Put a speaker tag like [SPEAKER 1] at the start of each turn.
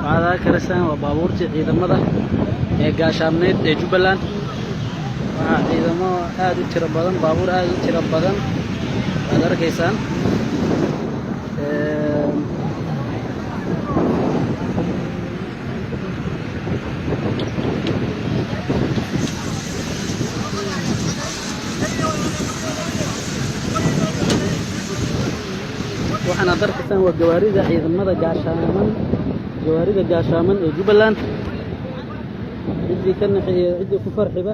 [SPEAKER 1] Waxaad arkaysaan waa baabuurtii ciidamada ee gaashaamneed ee Jubbaland. Waxaa ciidamo aad u tiro badan, baabuur aad u tiro badan waad arkaysaan. Waxaan aad arkaysaan waa gawaarida ciidamada gaashaaman, gawaarida gaashaaman ee Jubbaland. Ciddii ka naxiyo, ciddii ku farxiba.